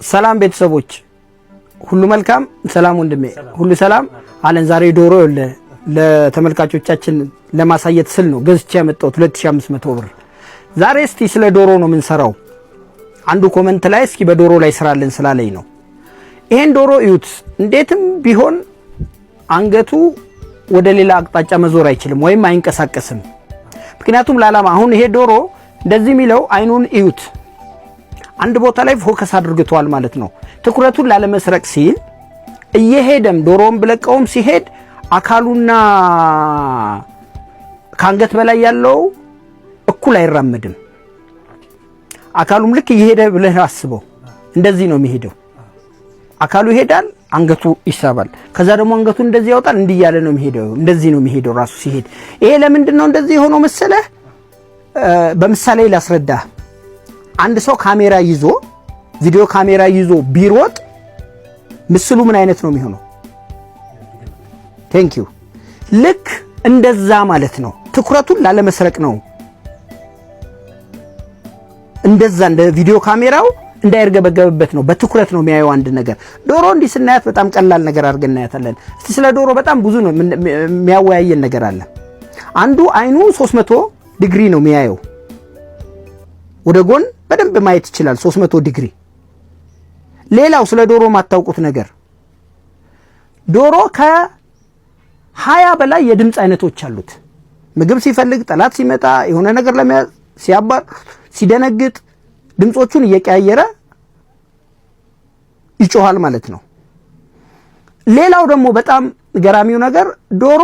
ሰላም ቤተሰቦች፣ ሁሉ መልካም። ሰላም ወንድሜ፣ ሁሉ ሰላም አለን። ዛሬ ዶሮ ለተመልካቾቻችን ለማሳየት ስል ነው ገዝቼ ያመጣሁት 2500 ብር። ዛሬ እስቲ ስለ ዶሮ ነው የምንሰራው። አንዱ comment ላይ እስኪ በዶሮ ላይ ስራልን ስላለኝ ነው። ይሄን ዶሮ እዩት። እንዴትም ቢሆን አንገቱ ወደ ሌላ አቅጣጫ መዞር አይችልም ወይም አይንቀሳቀስም። ምክንያቱም ለዓላማ አሁን ይሄ ዶሮ እንደዚህ የሚለው አይኑን እዩት፣ አንድ ቦታ ላይ focus አድርግቷል ማለት ነው። ትኩረቱን ላለመስረቅ ሲል እየሄደም ዶሮውን ብለቀውም ሲሄድ አካሉና ከአንገት በላይ ያለው እኩል አይራመድም። አካሉም ልክ እየሄደ ብለህ አስበው፣ እንደዚህ ነው የሚሄደው። አካሉ ይሄዳል፣ አንገቱ ይሳባል። ከዛ ደግሞ አንገቱ እንደዚህ ያወጣል። እንዲህ እያለ ነው የሚሄደው። እንደዚህ ነው የሚሄደው ራሱ ሲሄድ። ይሄ ለምንድን ነው እንደዚህ የሆነው መሰለህ? በምሳሌ ላስረዳህ። አንድ ሰው ካሜራ ይዞ፣ ቪዲዮ ካሜራ ይዞ ቢሮጥ ምስሉ ምን አይነት ነው የሚሆነው? Thank you። ልክ እንደዛ ማለት ነው። ትኩረቱን ላለመስረቅ ነው። እንደዛ እንደ ቪዲዮ ካሜራው እንዳይርገበገብበት ነው። በትኩረት ነው የሚያየው አንድ ነገር። ዶሮ እንዲህ ስናያት በጣም ቀላል ነገር አድርገን እናያታለን። እስቲ ስለ ዶሮ በጣም ብዙ ነው የሚያወያየን ነገር አለ። አንዱ አይኑ 300 ዲግሪ ነው የሚያየው። ወደ ጎን በደንብ ማየት ይችላል፣ 300 ዲግሪ። ሌላው ስለ ዶሮ የማታውቁት ነገር፣ ዶሮ ከ20 በላይ የድምፅ አይነቶች አሉት። ምግብ ሲፈልግ፣ ጠላት ሲመጣ፣ የሆነ ነገር ለመያዝ ሲያባር፣ ሲደነግጥ ድምፆቹን እየቀያየረ ይጮሃል ማለት ነው። ሌላው ደግሞ በጣም ገራሚው ነገር ዶሮ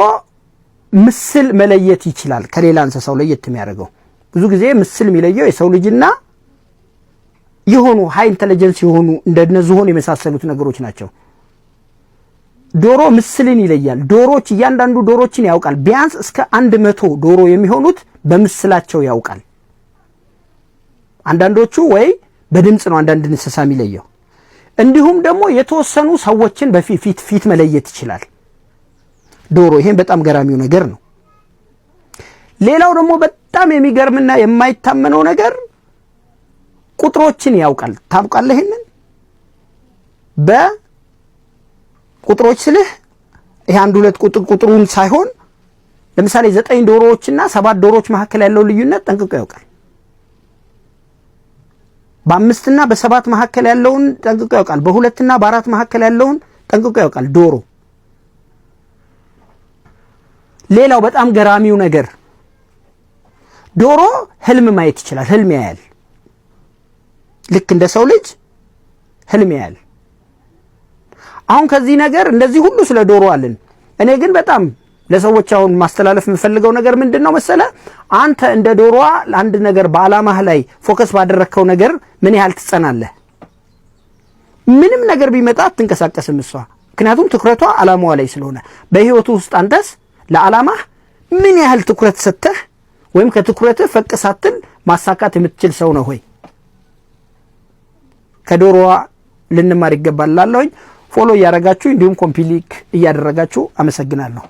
ምስል መለየት ይችላል። ከሌላ እንስሳው ለየት የሚያደርገው ብዙ ጊዜ ምስል የሚለየው የሰው ልጅና የሆኑ high intelligence የሆኑ እንደነ ዝሆን የመሳሰሉት ነገሮች ናቸው። ዶሮ ምስልን ይለያል። ዶሮች እያንዳንዱ ዶሮችን ያውቃል። ቢያንስ እስከ 100 ዶሮ የሚሆኑት በምስላቸው ያውቃል። አንዳንዶቹ ወይ በድምፅ ነው አንዳንድ እንስሳ የሚለየው። እንዲሁም ደግሞ የተወሰኑ ሰዎችን በፊት ፊት መለየት ይችላል ዶሮ። ይሄን በጣም ገራሚው ነገር ነው። ሌላው ደግሞ በጣም የሚገርምና የማይታመነው ነገር ቁጥሮችን ያውቃል። ታውቃለህ? ይሄንን በቁጥሮች ስልህ ይሄ አንድ ሁለት ቁጥር ቁጥሩን ሳይሆን ለምሳሌ ዘጠኝ ዶሮዎችና ሰባት ዶሮዎች መካከል ያለው ልዩነት ጠንቅቆ ያውቃል። በአምስትና በሰባት መካከል ያለውን ጠንቅቆ ያውቃል። በሁለትና በአራት መካከል ያለውን ጠንቅቆ ያውቃል ዶሮ። ሌላው በጣም ገራሚው ነገር ዶሮ ህልም ማየት ይችላል። ህልም ያያል። ልክ እንደ ሰው ልጅ ህልም ያያል። አሁን ከዚህ ነገር እንደዚህ ሁሉ ስለ ዶሮ አለን። እኔ ግን በጣም ለሰዎች አሁን ማስተላለፍ የምፈልገው ነገር ምንድን ነው መሰለ? አንተ እንደ ዶሮዋ አንድ ነገር በዓላማህ ላይ focus ባደረግከው ነገር ምን ያህል ትጸናለህ? ምንም ነገር ቢመጣ አትንቀሳቀስም እሷ። ምክንያቱም ትኩረቷ ዓላማዋ ላይ ስለሆነ። በህይወቱ ውስጥ አንተስ ለዓላማህ ምን ያህል ትኩረት ሰጥተህ ወይም ከትኩረትህ ፈቅ ሳትል ማሳካት የምትችል ሰው ነው ሆይ? ከዶሮዋ ልንማር ይገባል ላለሁኝ follow እያደረጋችሁ እንዲሁም copy link እያደረጋችሁ አመሰግናለሁ።